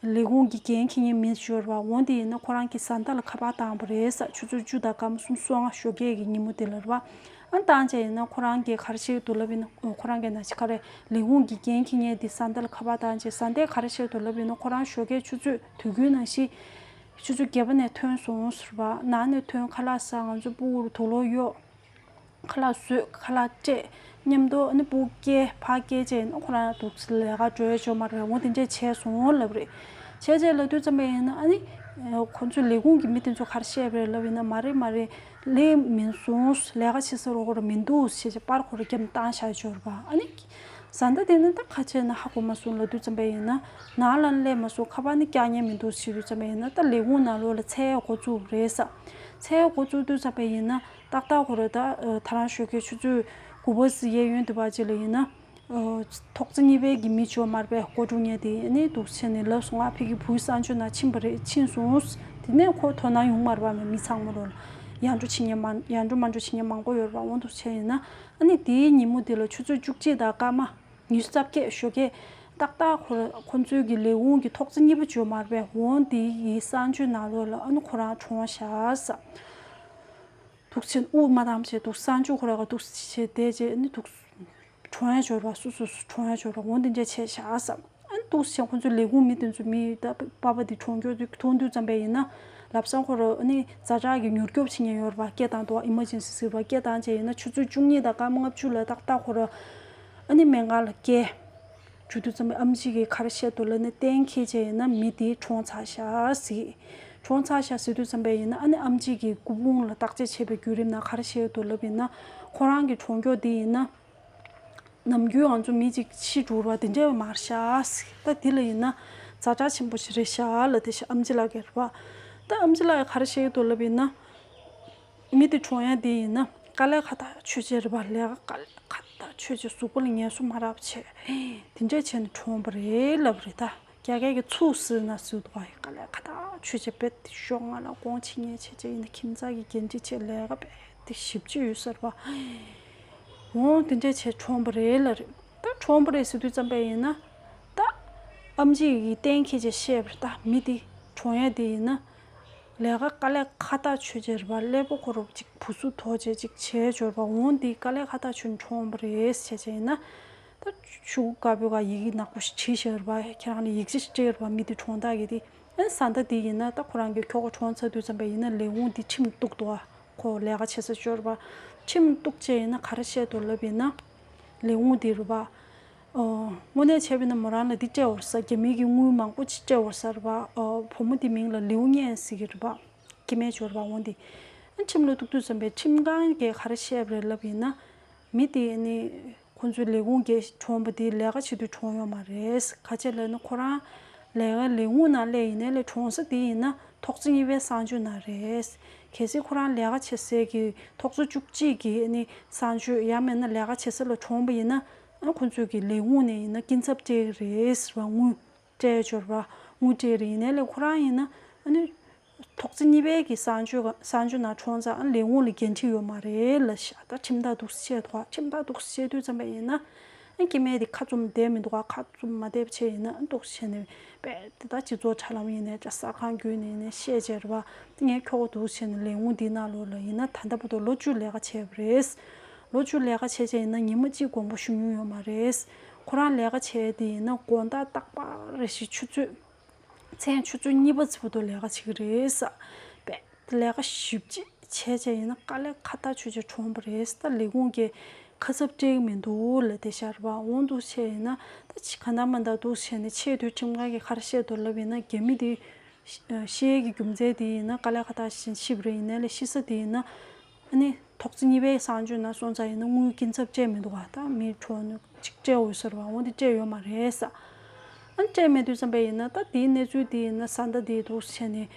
ལས་ཁུངས་ཀྱི་འགན་འཁྱེར་མཁན་མི་ཞིག་ཡོད་རེད་པ། འོ་དེ་ཡིན་ན་ཁོ་རང་གི་བཟའ་ཟླ་ལ་ཁ་པར་བཏང་པ་རེད་ས། ཆུ་ཚོད་བཅུ་དང་སྐར་མ་སུམ་ཅུ་སོ་ལྔ་ཞོགས་ཀས་ཀྱི་ཉིན་མོ་དེ་ལ་རེད་པ། ཨ་བཏང་བྱས་ཡིན་ན་ཁོ་རང་གིས་ག་རེ་བཤད་འདུག་ལབ་ཡིན་ན། ཨོ་ཁོ་རང་གིས་ན་ཅི་ག་རེ་ལས་ཁུངས་ཀྱི་འགན་འཁྱེར་མཁན་དེ་བཟའ་ཟླ་ལ་ཁ་པར་བཏང་བྱས་བཟའ་ཟླས་ག་རེ་བཤད་འདུག་ལབ་ཡིན་ན། ཁོ་རང་ཞོགས་ཀས་ཆུ་ཚོད་དུས་རྒྱུན་ནང་བཞིན་ཆུ་ཚོད་བརྒྱད་པ་ནས་ཐོན་སོང་ཟེར་བ། ནང་ནས་ཐོན་ཁ་ལག་ཟ། ང་ཚོ་སྤུ་གུར་དུག་ལོག་གཡོག་ཁ་ལག་བཟོས། ཁ་ལག་སྤྲད། མཉམ་དུ་ཨ་ནི་སྤུ་གུ་སྐྱེལ། ཕར་སྐྱེལ་བྱས་ཡིན་ན་ཁོ་རང་འདུག་ལས་ཀ་འགྲོ་ཡ་ཅིག་ཡོད་མ་རེད། འོ་དེ་འདྲས་བྱས་སོང་ལབ་རེད། བྱས་བྱས་ལབ་དུས་ཙམ་པ་ཡིན་ན་ཨ་ནི་ཁོ་ཚོའི་ལས་ཁུངས་ཀྱི་མི་དེ་ཚོ་ག་རེ་བཤད་པ་རེད་ལབ་ཡིན་ན། མ་རེད་མ་རེད། ལས་མིན་སོང་། ལས་ཀ་བྱེད་ས་རོགས་རོགས་མི་འདུག་ཞེས་བྱས་པར་ཁོ་རང་རྒྱབ་ནས་བཏང་བཞག་ཅིག་ཡོད་རེད་པ། ཨ་ནི་བཟའ་ཟླ་དེ་ནི་ད་ག་བྱས་ན་ཧ་གོ་མ་སོང་ལབ་དུས་ཙམ་པ་ཡིན་ན། ནང་ལ་སླེབས་མ་སོང་། ཁ་པར་ནི་བཀག་ཉན་མི་འདུག་ཟེར་དུས་ཙམ་པ་ཡིན་ན། ད་ལས་ཁུངས་ནང་ལོགས་ལ་འཚོལ་ཡ་འགོ་བཙུགས་རེད་ས། འཚོལ་ཡ་འགོ་བཙུགས་དུས་ཙམ་པ་ཡིན་ན་ཏག་ཏག་ཁོ་རང་ད་ད་རང་ཞོགས་ཀའི་ཆུ་ཚོད་དགུ་པ་ཟིན་གཡས་གཡོན་དེ་བ་ཅིག་ལ་ཡིན་ན། ཨོ། ཐོག་བརྩེགས་གཉིས་པའི་གི་མི་ཅིག་ཡོད་མ་རེད་པས། སྒོ་དཀྲུག་མཁན་དེ་ནི་འདུག་བྱས་ནས་ལབ་སོང་། ང་ཕ་གི་བུའི་གསང་སྤྱོད་ནང་ཕྱིན་པ་རེད། ཕྱིན་སོང་། དེ་ནས་ཁོ་དོ་སྣང་ཡོང་མ་རེད་པ། མི་ཚང་མ་ལོ་ལ་ཡར་འགྲོ་བྱེད་མཁན་མང་། ཡར་འགྲོ་མར་འགྲོ་བྱེད་མཁན་མང་པོ་ཡོད་རེད་པ། འོ་འདུག་བྱས་ཡིན་ན་ཨ་ནི་དེའི་ཉིན་མོ་དེ་ལ་ཆུ་ཚོད་བཅུ་གཅིག་དང་སྐར་མ་ཉི་ཤུ་རྩ་བརྒྱད་ཞོགས་ཀས་ཏག་ཏག་ཁོ་ཁོ་ཚོའི་གི་ལས་ཁུངས་ཀྱི་ཐོག་བརྩེགས་གཉིས་པ་ཅིག་ཡོད་མ་རེད་པས། འོ་དེའི་གི་གསང་སྤྱོད་ནང་ལོགས་ལ་ཨ་ནི་ཁོ་རང་གྲོངས་བཞག་ས། འདུག་བྱས་དབུགས་མ་བཏང་བྱས་འདུག་གསང་སྤྱོད་ཁོ་རང་ག་འདུག་བྱས་བསྡད་བྱས་ཨ་ནི་འདུག་གྲོངས་ཡ་ཅིག་ཡོད་རེད་པ། སོ་སོ་སོ་གྲོངས་ཡ་ཅིག་ཡོད་རེད་པ། འོ་འདི་འདྲས་བྱས་བཞག་ས། ཨ་ནི་འདུག་སེ་ཁོང་ཚོའི་ལས་ཁུངས་མི་དེ་ཚོ་མི་ད་པ་པ་དེ་གྲོངས་ཀྱོག་དེ་མཐོང་དུས་ཙམ་པས་ཡིན་ན་ལམ་སང་ཁོ་རང་ཨ་ནི་ཛ་དྲག་གི་མྱུར་སྐྱོབ་བྱེད་མཁན་ཡོད་རེད་པ། སྐད་བཏང་འདུག་ཨི་མར་ཇེན་སི་ཟེར་བ། སྐད་བཏང་བྱས་ཡིན་ན་ཆུ་ཚོད་བཅུ་གཉིས་དང་སྐར་མ་ལྔ་བཅུ་ལ་ཏག་ཏག་ཁོ་རང་ཨ་ནི་སྨན་ཁང་ལ་བསྐྱལ། བཅུག་དུས་ཙམ་པས་ཨམ་ཆི་གིས་ག་རེ་བཤད་འདུག་ལབ་ན་གཏན་འཁེལ་བྱས་ཡིན་ན་མི་དེ་གྲོངས་ཚར་ཤག་ཟེར། གྲོངས་ཚར་ཤག་ཟེར་དུས་ཙམ་པས་ཡིན་ན་ཨ་ནི་ཨམ་ཆི་གི་སྐུ་ཕུང་ལ་བརྟག་དཔྱད་བྱས་པའི་བརྒྱུད་རིམ་ནང་ག་རེ་བཤད་འདུག་ལབ་ཡིན་ན། ཁོ་རང་གི་གྲོངས་ཀྱོག་དེ་ཡིན་ན། ནམ་རྒྱུན་ང་ཚོ་མི་གཅིག་ཤི་འགྲོ་བ་དེ་འདྲ་མ་རེད་ཤག་ཟེར། ད་དེ་ལ་ཡིན་ན་ཛ་དྲག་ཆེན་པོ་ཞིག་རེད་ཤག་ལབ་དེ་ཤག་ཨམ་ཆི་ལགས་ཀྱིས་རེད་པ། ད་ཨམ་ཆི་ལགས་ཀྱིས་ག་རེ་བཤད་ཀྱི་འདུག་ལབ་ཡིན་ན། མི་དེ་གྲོངས་ཡ་དེ་ཡིན་ན་དཀའ་ལས་ཁག་ཐག་ཆོད་བྱས་རེད་པ། ལས་ཀ་དཀའ་ལས་ཁག་ཐག་ཆོད་བྱས་གཟུགས་པོ་ལ་ངལ་གསོ་མ་རག་པ་བྱས། དེ་འདྲ་བྱས་ནས་གྲོངས་པ་རེད་ལབ་རེད་ད། རྒྱ་སྐད་ཀྱི་ཚུགས་ཟེར་ན་ཟེར་འདུག་ག་དཀའ་ལས་ཁག་ཐག་ཆོད་བྱས་རྦད་དེ་ཤོག་ང་ལ་དགོངས་བྱེད་ཉེས་བྱས་བྱས་ཡིན་ན་ཁྱིམ་ཚང་གི་འགན་འཁྲི་བྱས་ལས་ཀ་རྦད་དེ་ཞེ་པོ་ཅིག་ཡོད་ས་རེད་པ། འོ་དེ་འདྲ་བྱས་གྲོངས་པ་རེད་ལབ་རེད། ད་གྲོངས་པ་རེད་ཟེར་དུས་ཙམ་པས་ཡིན་ན། ད་ཨམ་ཆི་གིས་གཏན་འཁེལ་བྱས་བཤད་པ་རེད། ད་མི་དེ་གྲོངས་ཡ་དེ་ཡིན་ན། ལས་ཀ་དཀའ་ལས་ཁག་ཐག་ཆོད་བྱས་རེད་པ། ཀླད་པ་ཁོ་རང་ཅིག་བུ་སུ་དོ་བྱས་ཅིག་བྱས་འབྱོར་པ། འོ་འདི་དཀའ་ལས་ཁག་ཐག་ཆོད་ནས་གྲོངས་པ་རེད་ཟེར་བྱས་ཡིན་ན། ད་ཤོག་བུ་དཀར་པོའི་སྒང་ཡི་གེ་ནག་པོ་ཞིག་བྲིས་བཞག་རེད་པ། ཁྱེད་རང་ལ་ཡིག་ཆ་ཞིག་སྤྲད་རེད་པ། མི་དེ་གྲོངས་རྟགས་ཀྱི་དེ། ཨ་བཟའ་ཟླ་དེ་ཡིན་ན་ད་ཁོ་རང་གི་ཁྱོ་ག་གྲོངས་ཚར་དུས་ཙམ་པ་ཡིན་ན་ལས་ཁུངས་དེ་ཁྲིམས་གཏུགས་འདུག་ག་ཁོ་ལས་ཀ་བྱེད་ས་ཤོར་བ། ཁྲིམས་གཏུགས་བྱས་ཡིན་ན་ག་རེ་བཤད་འདུག་ལབ་ཡིན་ན། ལས་ཁུངས་དེ་རེད་པ། ཨོ། དངོས་གནས་བྱས་པ་ཡིན་ན་མོ་རང་ལ་འདི་སྤྲད་འོར་ས། རྒྱ་མི་གི་དངུལ་མང་པོ་ཅིག་སྤྲད་འོར་ས་རེད་པ། ཨོ། བུ་མོ་དེ་མིང་ལ་ལིའུ་ཉན་ཟེར་གི་རེད་པ། སྐྱེ་དམན་ཅིག་ཡོད་རེད་པ། འོ་དེ། ཨ་ཁྲིམས་ལ་གཏུགས་དུས་ཙམ་པའི་ཁྲིམས་ཁང་གིས་ག་རེ་བཤད་པ་རེད་ལབ་ཡིན་ན། མི་དེ་ནི། ཁོ་ཚོའི་ལས་ཁུངས་ཀྱི་གྲོངས་པ་དེ་ལས་ཀ་བྱེད་དུས་གྲོངས་ཡོད་མ་རེད། ག་ཅི་ལབ་ན་ཁོ་རང་ལས་ཀ་ལས་ཁུངས་ནང་སླེབས་ཡིན་ནའི་ལས་གྲོངས་ས་དེ་ཡིན་ན་ཐོག་བརྩེགས་གཉིས་པའི་གསང་སྤྱོད་ནང་རེད། གལ་སྲིད་ཁོ་རང་ལས་ཀ་བྱེད་སའི་གི་ཐོག་བརྩེགས་བཅུ་གཅིག་གི་ནི་གསང་སྤྱོད་ཡང་མིན་ན་ལས་ཀ་བྱེད་ས་ལ་གྲོངས་པ་ཡིན་ན། ཨ་ཁོ་ཚོས་གི་ལས་ཁུངས་ནས་ཡིན་ན་སྐྱིན་ཚབ་སྤྲད་གི་རེད་ཟེར་བ། དངུལ་སྤྲད་ཡོད་རེད་པ། དངུལ་སྤྲད་རེད། ཡིན་ནའི་ལས་ཁོ་རང་ཡིན་ན་ཨ་ནི། ཐོག་བརྩེགས་གཉིས་པའི་གི་གསང་སྤྱོད་ག་གསང་སྤྱོད་ནང་གྲོངས་ཙང་ཨ་ནི་ལས་ཁུངས་ལ་འགན་འཁྲི་ཡོད་མ་རེད་ལབ་ཤག་ད་ཁྲིམས་ཐག་འདུག་སེ་བཅད་འདུག་ག་ཁྲིམས་ཐག་འདུག་སེ་བཅད་དུས་ཙམ་པ་ཡིན་ན། ཨ་སྐྱེ་དམན་དེ་ཁ་བཙུམ་བསྡད་མི་འདུག་ག་ཁ་བཙུམ་མ་བསྡད་པ་བྱས་ཡིན་ན་ཨ་འདུག་སེ་བྱས་ནས་རྦད་དེ་ད་སྤྱི་ཚོགས་དྲ་ལམ་ཡིན་ནའི་གསར་ཁང་བརྒྱུད་ནས་ཡིན་ནའི་བཤད་བྱས་རེད་པ། ངའི་ཁྱོ་ག་འདུག་སེ་བྱས་ནས་ལས་ཁུངས་འདིའི་ནང་ལོགས་ལ་ཡིན་ན་ད་ལྟ་བར་དུ་ལོ་བཅུ་ལས་ཀ་བྱས་པ་རེད། ལོ་བཅུ་ལས་ཀ་བྱས་བྱས་ཡིན་ན་ཉི་མ་གཅིག་དགོངས་པ་ཞུ་མྱོང་ཡོད་མ་རེད། ཁོ་རང་ལས་ཀ་བྱས་དེ་ཡིན་ན་དགོང་དག་རྟག་པར་རེ་བཞིན་ཆུ་ཚོད། མཚན་ཆུ་ཚོད་གཉིས་པ་ཙམ་དུ་ལས་ཀ་བྱེད་ཀྱི་རེད་ཟེར། རྦད་དེ་ལས་ཀ་ཞེ་པོ་ཅིག་བྱས་བྱས་ཡིན་ན་དཀའ་ལས་ཁག་ཐག་ཆོད་ཅིག་གྲོངས་པ་རེད་ཟེར། ད་ལས་ཁུངས་ཀྱིས་ཁ་གསབ་སྤྲད་ཀྱི་མི་འདུག་ལབ་བསྡད་ཤག་རེད་པ། འོ་འདུག་བྱས་ཡིན་ན་ད་ཅི་ག་འདྲ་མ་འདྲ་འདུག་བྱས་ནས་ཆེས་མཐོའི་ཁྲིམས་ཁང་གིས་ག་རེ་བཤད་འདུག་ལབ་ཡིན་ན། རྒྱ་མི་དེ་ཤི་ཡས་ཀྱི་རྒྱུ་མཚན་དེ་ཡིན་ན་དཀའ་ལས་ཁག་ཐག་ཆོད་ཤི་བ་རེད། ཡིན་ནའི་ལས་ཤི་ས་དེ་ཡིན་ན། ཨ་ནི་ཐོག་བརྩེགས་གཉིས་པའི་གསང་སྤྱོད་ནང་སོང་ཙང་ཡིན་ན་དངུལ་སྐྱིན་ཚབ་སྤྲད་མི་འདུག་ག་ད་མི་གྲོངས་ནས་ཅིག་སྤྲད་འོས་ཟེར་བ། འོ་འདི་སྤྲད་ཡོད་མ་རེད་ཟེར། ཨ་ནི་སྤྲད་མེད་དུས་ཙམ་པ་ཡིན་ན་ད་དེའི་གནས་ཚུལ་དེ་ཡིན་ན་བཟའ་ཟླ་དེ་འདུག་བྱས་ནས་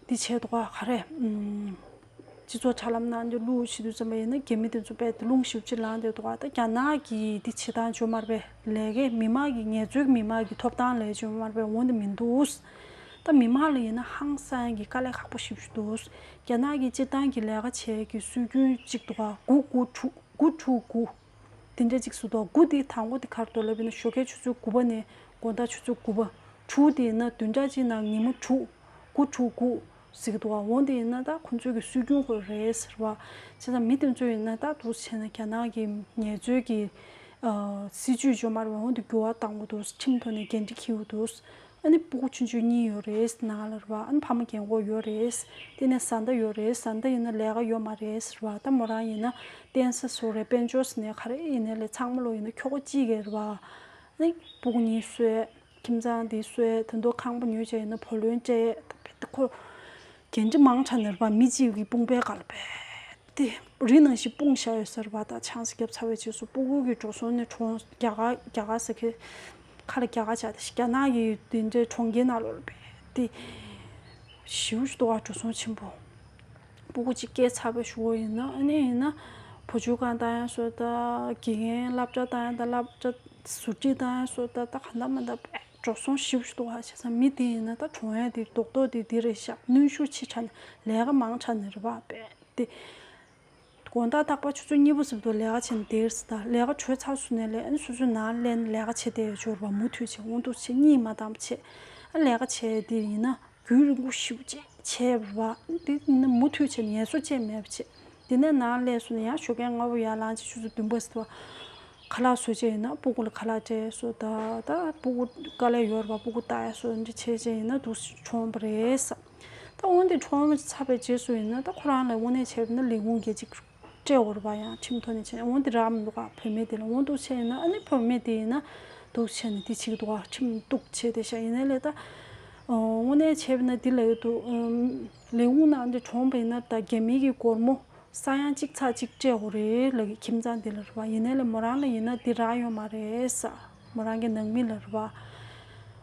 འདི་བྱས་འདུག་ག་ག་རེ། ཨུམ། སྤྱི་ཚོགས་དྲ་ལམ་ནང་འདི་བླུགས་བྱེད་དུས་ཙམ་པ་ཡིན་ན་རྒྱ་མི་དེ་ཚོ་རྦད་དེ་རླུང་ཞེ་པོ་ཅིག་ལངས་བསྡད་འདུག་ག་ད་རྒྱ་ནག་གིས་འདི་བྱེད་སྟངས་བྱུང་མ་རེད་པས། ལས་ཀའི་མི་མང་གི་ངལ་རྩོལ་གྱི་མི་མང་གི་ཐོབ་ཐང་ལས་བྱུང་མ་རེད་པས། འོ་འདི་མི་འདུག་ད་མི་མང་ལ་ཡིན་ན་ཧང་སང་གི་དཀའ་ལས་ཁག་པོ་ཞེ་པོ་ཅིག་འདུག་རྒྱ་ནག་གི་སྤྱིར་བཏང་གི་ལས་ཀ་བྱེད་ཀྱི་སྲོལ་རྒྱུན་གཅིག་འདུག་ག་དགུ་དགུ་དྲུག་དགུ་དྲུག་དགུ། དེ་འདྲ་གཅིག་སུ་འདུག་དགུ་དེ་དང་པོ་དེ་ག་རེ་འདུག་ལབ་ཡིན་ན་ཞོགས་ཀའི་ཆུ་ཚོད་དགུ་པ་ནས་དགོང་དག་ཆུ་ཚོད་དགུ་པ། དྲུག་དེ་ཡིན་ན་བདུན་ཕྲག་གཅིག་ནང་ཉིན་མོ་དྲུག་དགུ་དྲུག་དགུ་ཟེར་གི་འདུག་ག་འོ་དེ་ཡིན་ན་ད་ཁོ་ཚོའི་གི་སྲོལ་རྒྱུན་ཁོ་རེད་ཟེར་བ། བྱས་ཙང་མི་དེ་ཚོ་ཡིན་ན་ད་འདུག་བྱས་ན་རྒྱ་ནག་གི་ངལ་རྩོལ་གྱི་ཨ་སྲིད་ཇུས་བྱུང་མ་རེད་པས། འོ་དེ་འགྱུར་བ་བཏང་དགོས་འདུག་ཁྲིམས་ཐོག་ནས་འགན་འཁྲི་འཁྱེར་དགོས་འདུག་ཨ་ནི་སྤུ་གུ་ཆུང་ཆུང་གཉིས་ཡོད་རེད་ནང་ལ་རེད་པ། ཨ་ནི་ཕ་མ་རྒན་གོག་ཡོད་རེད། དེ་ནས་བཟའ་ཟླ་ཡོད་རེད། བཟའ་ཟླ་ཡིན་ན་ལས་ཀ་ཡོད་མ་རེད་རེད་པ། ད་མོ་རང་ཡིན་ན་བསྟེན་ས་བཟོ་རེད། དཔལ་འབྱོར་ཟེར་ནས་ག་རེ་ཡིན་ནའི་ལས་ཚང་མ་ལོ་ཡིན་ན་ཁྱོ་ག་གཅིག་གིས་རེད་པ། ཨ་ནི་སྤུ་གུ་གཉིས་གསོས། ཁྱིམ་ཚང་འདི་གསོས། ད་དུང་ཁང་པ་ཉོས་བྱས་ཡིན་ན་བུ་ལོན་སྤྲད། ད་དཔེ་ཁོ་འགན་འཁྲི་མང་དྲགས་ནས་རེད་པ། མི་གཅིག་གི་དཔུང་པའི་སྒང་ལ་རྦད་དེ་རི་ནང་བཞིན་སྤུངས་བཞག་ཡོད་ས་རེད་པ། ད་ཆང་ས་བརྒྱབ་ཚར་བའི་རྗེས་སུ་སྤུ་གུ་གི་འགྲོ་སོང་ནི་གྲོངས། རྒྱ་གར་རྒྱ་གར་ཟེར་གི་ཁ་ལ་རྒྱ་གར་བྱ་དེ་རྒྱ་ནག་གི་དེ་འདྲའི་གྲོང་ཁྱེར་ནང་ལོགས་ལ་རྦད་དེ་ཞེ་པོ་ཅིག་འདུག་ག་འགྲོ་སོང་ཆེན་པོ། སྤུ་གུ་གཅིག་སྐྱེས་ཚར་བའི་གཞུག་གུ་ཡིན་ན་ཨ་ནི་ཡིན་ན་བུ་བཅོལ་ཁང་བཏང་ཡ་བཟོ་ད། དགེ་རྒན་སློབ་གྲྭ་བཏང་ཡ་ད་སློབ་གྲྭ་ཟུར་ཁྲིད་བཏང་ཡ་བཟོ་ད། ད་ག་འདྲ་མ་འདྲ་རྦད་འགྲོ་སོང་ཞེ་པོ་ཅིག་འདུག་ག་བྱས་ཙང་མི་དེ་ཡིན་ན་ད་གྲོངས་ཡ་དེ་རྡོག་རྡོག་དེ་དེ་རེད་ཤག་གནོན་ཤུགས་ཆེ་དྲགས་ནས་ལས་ཀ་མང་དྲགས་ནས་རེད་པ། རྦད་དེ་དགོང་དག་རྟག་པར་ཆུ་ཚོད་གཉིས་པ་ཙམ་དུ་ལས་ཀ་བྱས་ནས་བསྡད་ཟེར། ད་ལས་ཀ་གྲོལ་ཚར་སོང་ནས་ལས་ཨ་ནི་སོ་སོའི་ནང་སླེབས་ནས་ལས་ཀ་བྱེད་བསྡད་ཡོད་ཅོར་བ་མུ་མཐུད་བྱས། འོ་འདུག་བྱས་གཉིད་མ་བཏང་བ་བྱས། ཨ་ལས་ཀ་བྱས་དེ་ཡིན་ན་རྒྱུན་རིང་པོ་ཞེ་པོ་ཅིག་བྱས་པ། འདི་ཡིན་ན་མུ་མཐུད་བྱས་ནས་ངལ་གསོ་བྱས་མེད་པ་བྱས། དེ་ནས་ནང་སླེབས་སོང་ནས་ཡང་ཞོགས་ཀས་སྔ་པོ་ཡར་ལངས་བྱས་ཆུ་ཚོད་བདུན་པ་ཙམ་དུ་ཁ་ལག་བཟོ་བྱས་ཡིན་ན་སྤུ་གུ་ལ་ཁ་ལག་སྤྲད་སོང་། ད་ད་སྤུ་གུ་དཀའ་ལས་ཡོད་རེད་པ། སྤུ་གུ་ལྟ་ཡ་སོགས་འདི་བྱས་བྱས་ཡིན་ན་འདུག་སེ་གྲོངས་པ་རེད་ཟེར། ད་འོན་ཏེ་གྲོངས་ཚར་བའི་རྗེས་སུ་ཡིན་ན་ད་ཁོ་རང་ལ་དངོས་གནས་བྱས་པ་ན་ལས་ཁུངས་སྐད་ཅིག་སྤྲད་འོར་བ་ཡང་ཁྲིམས་ཐོག་ནས་བྱས་ན་འོན་ཏེ་རག་མི་འདུག་ག་བུད་མེད་དེ་ལ་འོན་འདུག་བྱས་ཡིན་ན་ཨ་ནི་བུད་མེད་དེ་ཡིན་ན་འདུག་བྱས་ནས་དེ་བྱེད་ཀྱི་འདུག་ག་ཁྲིམས་གཏུགས་བྱས་དེ་ཤ་ཡིན་ནའི་ལས་ད་དངོས་གནས་བྱས་པ་ན་འདི་ལ་ཡོད་འདུག་ལས་ཁུངས་ནང་འདི་གྲོངས་པ་ཡིན་ན་ད་རྒྱ་མི་གི་སྒོར་མོ་ས་ཡང་གཅིག་ཚེག་གཅིག་སྤྲད་འོ་རེད་ལ་གི་ཁྱིམ་ཚང་འདི་ལ་རེད་བ། ཡིན་ནའི་ལས་མོ་རང་ལ་ཡིན་ན་འདི་རག་ཡོད་མ་རེད་ས། མོ་རང་གི་ནང་མི་ལ་རེད་བ།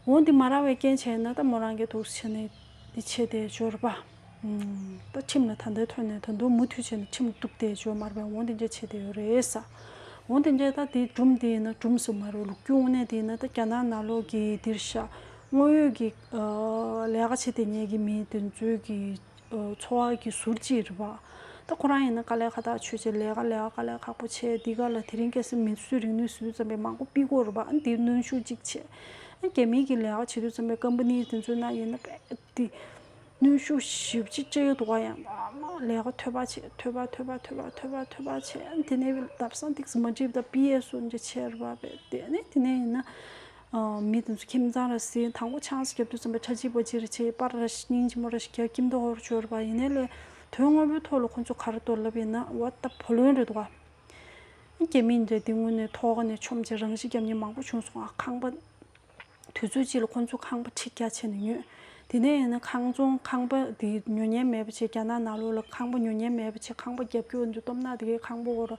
འོ་འདི་མ་རག་པའི་རྐྱེན་བྱས་ན་ད་མོ་རང་གི་འདུག་བྱས་ནས། འདི་བྱས་ཏེ་འབྱོར་པ། ད་ཁྲིམས་ལ་ད་ལྟའི་ཐོག་ནས་ད་དུང་མུ་མཐུད་བྱས་ནས་ཁྲིམས་གཏུགས་ཏེ་འབྱོར་མར་བས་འོང་དེ་འདྲས་བྱས་ཏེ་ཡོད་རེད་ས། འོང་དེ་འདྲས་ད་དེ་སྒྲུང་དེ་ཡིན་ན་སྒྲུང་ཟེར་མ་རེད། ལོ་རྒྱུས་དངོས་གནས་དེ་ཡིན་ན་ད་རྒྱ་ནག་ནང་ལོགས་ཀྱི་འདིར་ཤ་དངོས་ཡོད་ཀྱི་ལས་ཀ་བྱེད་དེ་ཉེ་གི་མི་དེ་ཚོའི་གི་འཚོ་བ་གི་ཟུར་གཅིག་རེད་བ། ད་ཁོ་རང་ཡིན་ན་དཀའ་ལས་ཁག་ཐག་ཆོད་བྱས་ལས་ཀ་ལས་ཀ་དཀའ་ལས་ཁག་པོ་བྱས་འདི་ག་ལ་དེ་རིང་ཁ་སང་མི་གསོད་རིག་ནུས་ཟེར་དུས་ཙམ་པའི་མང་པོ་ཕུད་ཀྱི་ཡོད་རེད་བ། ཨ་འདིར་གནོན་ཤུགས་གཅིག་བྱས། ཨ་རྒྱ་མི་གི་ལས་ཀ་བྱེད་དུས་ཙམ་པའི་ཀམ་པ་ནི་དེ་ཚོའི་ནང་ཡིན་ན་དཔེ་དེ། གནོན་ཤུགས་ཞེ་པོ་ཅིག་སྤྲད་ཀྱི་འདུག་ག་ཡང་མ་མ་ལས་ཀ་འཐོལ་པ་བྱས་འཐོལ་པ་འཐོལ་པ་འཐོལ་པ་འཐོལ་པ་བྱས། ཨ་དེ་ནས་ལབ་སང་ཏིག་ཙམ་མ་འགྲིག་པ་ད་པི་ཨེ་སོ་འདྲ་བྱས་རེད་བ། དཔེ་དེ་ནས་དེ་ནས་ཡིན་ན། མི་དེ་ཚོ་ཁྱིམ་ཚང་ར་སི་དང་པོ་ཆང་ས་རྒྱབ་དུས་ཙམ་པ་ཁྲ་ཆིལ་པ་ཆིལ་རེ་བྱེད། པར་ར་ཤི་སྙིང་རྗེ་མོ་ར་ཤི་རྒྱག་ཁྱིམ་ཐོག་ཧོར་ཆོར་བ་ཡིན་ནའི་ལས། དོན་དངོས་པོའི་ཐོག་ལ་ཁོ་ཚོ་ག་རེ་གཏོར་ལབ་ཡིན་ན་ཝ་ད་བུ་ལོན་རེད་འདུག་ག་རྒྱ་མི་འདྲ་དེ་དངོས་གནས་ཐོག་ནས་ཆོམ་ཆེ་རང་ཤི་རྒྱབ་མཁན་མང་པོ་བྱུང་སོང་ཨ། ཁང་པ། དུས་ཚོད་གཅིག་ལ་ཁོ་ཚོ་ཁང་པ་ཁྲི་བརྒྱ་བྱས་ནས་ཉོས། དེ་ནས་ཡིན་ན་ཁང་ཚོང་ཁང་པ་དེ་ཉོ་མཁན་མེད་པ་བྱས། རྒྱ་ནག་ནང་ལོགས་ལ་ཁང་པ་ཉོ་མཁན་མེད་པ་བྱས། ཁང་པ་རྒྱབ་སྐྱོར་འདུག་སྟོབས་ན་དེ་གའི་ཁང་པ་འོར་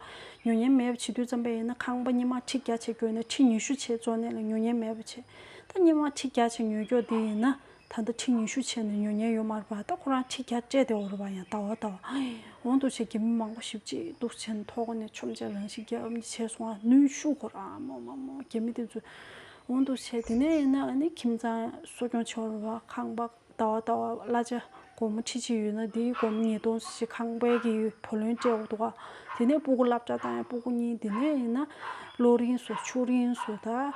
ཉོ་མཁན་མེད་པ་བྱེད་དུས་ཙམ་པ་ཡིན་ན་ཁང་པ་སྙེ་མ་ཁྲི་བརྒྱ་བྱས་དགོས་ན་ཁྲི་ཉི་ཤུ་བྱས་བཙོང་ནས་ལ་ཉོ་མཁན་མེད་པ་བྱས། ད་སྙེ་མ་ཁྲི་བརྒྱ་བྱས་ཉོ་རྒྱུ་དེ་ཡིན་ན། ད་ལྟ་ཁྲི་ཉི་ཤུ་བྱས་ནས་ཉོ་མཁན་ཡོད་མ་རེད་པ། ད་ཁོ་རང་ཁྲི་བརྒྱ་སྤྲད་དེ་འོ་རེད་པ། ཡང་ཟླ་བ་ཟླ་བ་འོང་འདུག་བྱས། རྒྱ་མི་མང་པོ་ཞེ་པོ་ཅིག་འདུག་བྱས་ནས་ཐོག་ནས་ཆོམ་ཆ་རང་ཤི་རྒྱག་ཨམ་ཅི་བྱས་སོང་ཨ། གནོན་ཤུགས་ཁོ་རང་མོ་མོ་མོ་རྒྱ་མི་དེ་ཚོ་འོང་འདུག་བྱས། དེ་ནས་ཡིན་ན་ཨ་ནི་ཁྱིམ་ཚང་གསོ་སྐྱོང་བྱེད་འོ་རེད་པ། ཁང་པ་ཟླ་བ་ཟླ་བ་གླ་ཆ་སྒོར་མོ་ཁྲི་གཅིག་ཡོད་ན་དེའི་སྒོར་མོ་ཉིས་སྟོང་ཞིག་ཁང་པའི་གི་བུ་ལོན་སྤྲད་འོ་འདུག་ག་དེ་ནས་སྤུ་གུ་སློབ་གྲྭ་བཏང་ཡ་སྤུ་གུ་གཉིས། དེ་ནས་ཡིན་ན་གློག་རིན་བཟོ་ཆུ་རིན་བཟོ་ད།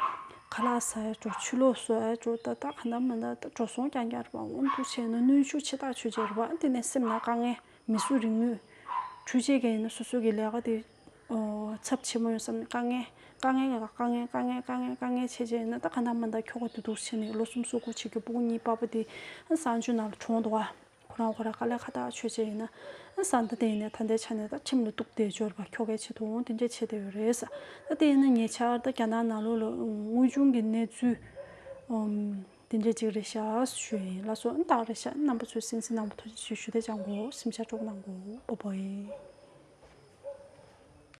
ཁ་ལག་ཟ་ཡ་འགྲོ། ཆུ་ལོག་བཟོ་ཡ་འགྲོ། ད་ད་ག་འདྲ་མི་འདྲ་ད་འགྲོ་སོང་རྐྱང་རྐྱང་རེད་པ། འོ་འདུག་བྱས་ན་གནོན་ཤུགས་ཆེ་ཐག་ཆོད་ཆེ་རེད་པ། དེ་ནས་སེམས་ནང་དཀའ་ངལ། མི་གསོད་རིག་ནུས། འཕྲུལ་ཆས་ཀྱི་ཡིན་ན་སོ་སོ་གི་ལས་ཀ་དེ་ཚབས་ཆེན་མོ་ཡོང་བསམ་ནས་དཀའ་ངལ་དཀའ་ངལ་ག་དཀའ་ངལ་དཀའ་ངལ་དཀའ་ངལ་དཀའ་ངལ་བྱས་བྱས་ཡིན་ན་ད་ག་འདྲ་མི་འདྲ་ཁྱོ་ག་དེ་འདུག་བྱས་ནས་ལོ་གསུམ་སོ་དགུ་བྱེད་ཀྱི་སྤུ་གུ་གཉིས་པ་པ་དེ་གསང་སྤྱོད་ནང་ལ་གྲོངས་འདུག་ག་ཁོ་རང་ཁོ་རང་དཀའ་ལས་ཁག་ཐག་ཆོད་བྱས་ཡིན་ན། ཨ་ས་མཐའ་དེ་ཡིན་ནས་ད་ལྟའི་ཆ་ནས་ད་ཁྲིམས་ལ་གཏུག་བསྡད་འབྱོར་བ་ཁྱོ་གའི་ཆེད་དུ་འོང་དེ་འདྲས་བྱས་བསྡད་ཡོད་རེད་ས། ད་དེ་ཡིན་ན་ཉེ་ཆར་ད་རྒྱ་ནག་ནང་ལོགས་ལ་དངོས་བྱུང་གི་གནས་ཚུལ་ཨམ་དེ་འདྲས་ཅིག་རེད་ཤག་ཞུ་ཡིན་ལགས་སོ། ཨ་ནི་ད་རེད་ཤག་རྣམ་པ་ཚོས་གསན་གཟིགས་གནང་བ་ཐུགས་རྗེ་ཆེ་ཞུ་དེ་ཅང་གོ་སེམས་ཤ་སྤྲོ་གནང་གོ་པོ་པོ་ཡིན།